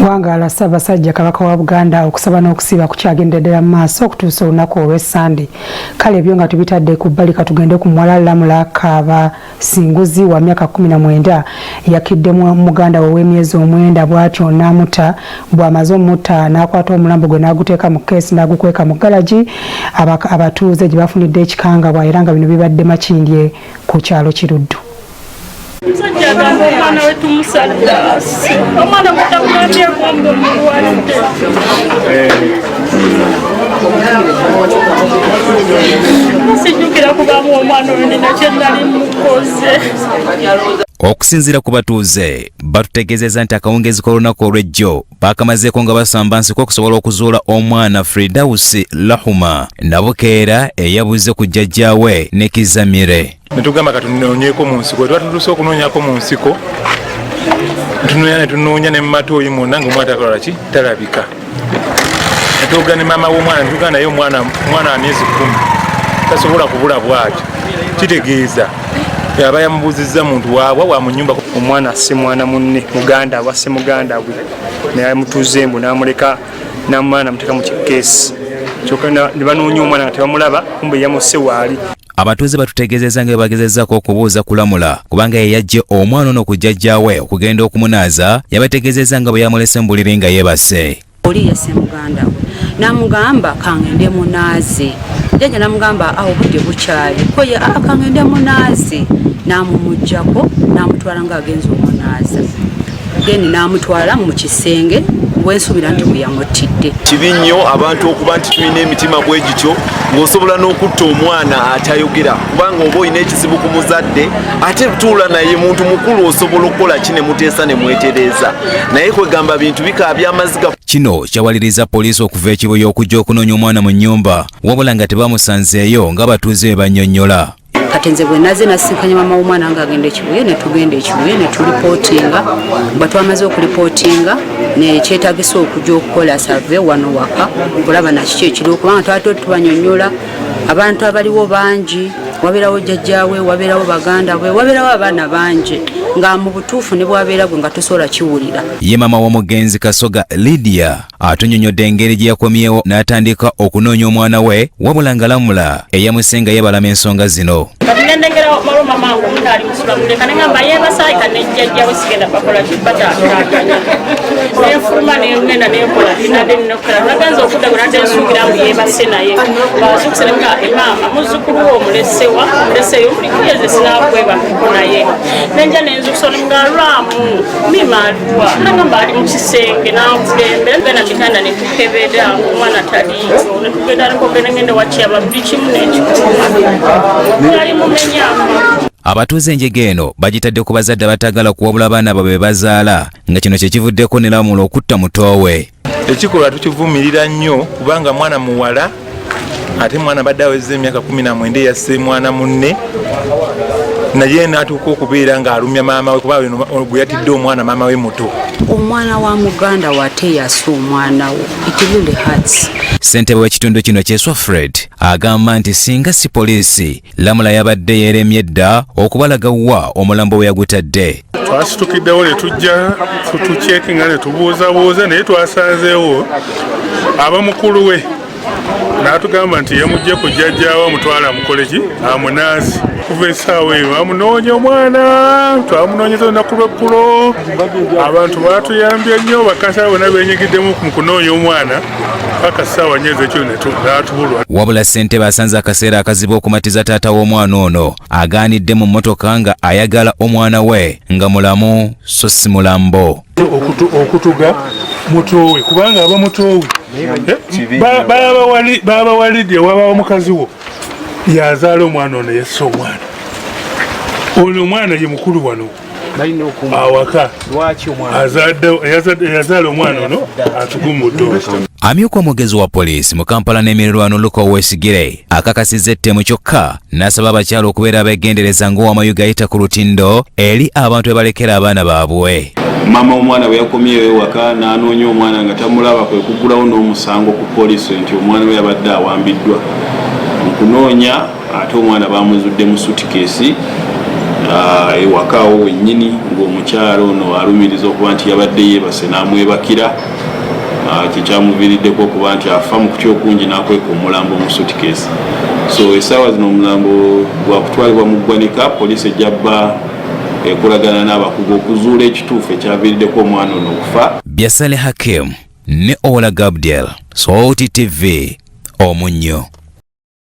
Wangaala Ssaabasajja Kabaka wa Buganda. Okusaba n'okusiiba kukyagenda ddala mu maaso okutuusa olunaku olw'Essande. Kale ebyo nga tubitadde ku bbali, katugende ku muwala Lamula Kaaba Singuzi wa myaka 19 yakiddemu muganda we ow'emyezi 9, bw'atyo n'amutta. Bw'amaze omutta, n'akwata omulambo gwe n'aguteeka mu keesi n'agukweka mu galagi abatuuze gye bafunidde ekikangabwa, era nga bino bibadde Makindye ku kyalo Kiruddu. Omusajja agamba omwana we tumusaddaase, omwana gutamugambyeko mbu mulwadde. Sijjukira kubamu omwana oyo nina kye nali mukoze. Okusinziira ku batuuze, batutegeezezza nti akawungeezi k'olunaku olw'ejjo baakamazeeko nga basamba nsiko okusobola okuzuula omwana Fridausi Lahuma Nabukeera eyabuze ku jjajjaawe ne Kizamire. Ne tugamba katunoonyeko mu nsiko. Twatutuuse okunoonyako mu nsiko, netunoonya, netunoonya ne mumatooyi mwonna nga omwana takola ki, talabika. Netuga ne maama w'omwana, netugaa naye omwana, omwana wa myezi 10 tasobola kubula bwatyo, kitegeeza aba yamubuuzizza muntu waabwa wa mu nyumba. Omwana si mwana munne, muganda we, asse muganda we, naye mutuuze mbu n'amuleka n'omwana namuteeka mu kikeesi, kyokka ne banoonya omwana nga tebamulaba, kumbe yamusse waali. Abatuuze batutegeezezza nga bwe bagezezaako okubuuza Kulamula, kubanga ye yaggye omwana ono ku jjajjaawe okugenda okumunaaza, yabategeezezza nga bwe yamulese mu buliri nga yeebase. Oli yasse muganda we, n'amugamba, "Kangende munaaze." Jjajja n'amugamba, "Awo obudde bukyali." Ko ye, "Ah, kangende munaaze." N'amumuggyako n'amutwala ng'agenza omunaaza, then n'amutwala mu kisenge wensuubira nti bwe yamuttidde. Kibi nnyo abantu okuba nti tulina emitima bwe gityo, ng'osobola n'okutta omwana atayogera, kubanga oba olina ekizibu ku muzadde, ate tuula naye, muntu mukulu, osobola okukola ki ne muteesa ne mwetereeza, naye kwegamba bintu bikaabya amaziga. Kino kyawaliriza poliisi okuva e Kibuye okujja okunoonya omwana mu nnyumba, wabula nga tebamusanzeeyo ng'abatuuze bwe bannyonnyola. Kati nze bwe naze nasinkanye mama w'omwana ng'agenda Ekibuye, ne tugenda Ekibuye ne tulipootinga. Bwe twamaze okulipootinga, nekyetagisa okujja okukola survey wano waka okulaba nakiki ekiriwo, kubanga twali tubanyonyola abantu abaliwo bangi, wabeerawo jjajjaawe, wabeerawo baganda bwe, wabeerawo abaana bangi, nga mu butuufu ne bwabeera gwe nga tosobola kiwulira. Ye maama w'omugenzi Kasoga Lydia atunyonyodde engeri gye yakomyewo n'atandika okunoonya omwana we, wabula nga Lamula eyamusenga yeebalama ensonga zino. Kati nendengera waliwo mama wange omuto ali musula muleka, neŋamba yeebasaayi nejjajjawe, sigenda bakola bataataganya. Nenfuluma, nengenda nenkola binadde nina okukola. Nagenza okudda gwe nadde nsuubira mbu yeebase, naye bazuukuse nemuga, "Emaama, muzzukulu wo omulesewa? Omuleseyo mulikuyeze, sinakwebakako." Naye nenja nenzukusa nemuga, "Lwamu mima aliwa?" Nagamba ali mu kisenge. Nankulembera genda kitanda netukebera, omwana taliyo. Netugenda nekogenda ngenda wakyaba buli kimu nekikuma yali mumenya amagulu. Abatuuze enjega eno bagitadde ku bazadde abatagala kuwabula baana baabwe be bazaala, nga kino kye kivuddeko ne Lamula okutta mutoowe. Ekikolwa tukivumirira nnyo, kubanga mwana muwala, ate mwana badde awezza emyaka 19, yasse mwana munne, naye n'atuuka okubeera ng'alumya maama we, kuba gwe yatidde omwana maama we muto. Omwana wa muganda we ate yase omwana wo, it really hurts. Ssentebe w'ekitundu kino Kyeswa Fred agamba nti singa si poliisi, Lamula yabadde yeeremye dda okubalaga wa omulambo we yagutadde. Twasitukiddewo ne tujja tucheckinga ne tubuuzabuuza, naye twasanzeewo abamukulu we n'atugamba nti yamugje ku jjajjaawe amutwala amukole ki, amunaazi. Kuva essaawa eyo bamunoonya omwana, twamunoonyeza olunaku lweggulo. Abantu batuyambye nnyo, bakansala bonna benyigiddemu mu kunoonya omwana paka ssaawa 4 ezekiro n'atubulwa. Wabula ssentebe asanze akaseera akazibu okumatiza taata w'omwana ono agaanidde mu mmotoka nga ayagala omwana we nga mulamu so si mulambo. Okutuga mutoowe, kubanga aba mutoowe, baba walidde waba mukazi wo yazaala omwana ono yesse omwana ono. Omwana ye mukulu wano awaka, yazaala omwana ono atugumudde. Amyuka omwogezi wa poliisi mu Kampala n'emirirwano Luka Owesigire akakasizza ettemu, kyokka n'asaba abakyala okubeera abeegendereza ng'owamayuga ayita ku lutindo eri abantu bebalekera abaana baabwe. Maama w'omwana bwe yakomyewo ewaka n'anoonya omwana nga tamulaba, kwe kuggulawo n'omusango ku poliisi nti omwana we yabadde awambiddwa. Mu kunoonya ate omwana bamuzudde mu suitcase. ah, ewakaawo wennyini ng'omukyala ono alumiriza okuba nti yabadde yeebase n'amwebakira ah, kyekyamuviiriddeko okuba nti afa mu kutya okungi n'akweka omulambo mu suitcase. So essaawa zino omulambo gwakutwalibwa mu ggwanika, poliisi ejja bba ekolagana n'abakugu okuzuula ekituufu ekyaviiriddeko omwana ono okufa. Bya Saleh Hakim ne Ola Gabdiel, Salt TV, Omunnyo.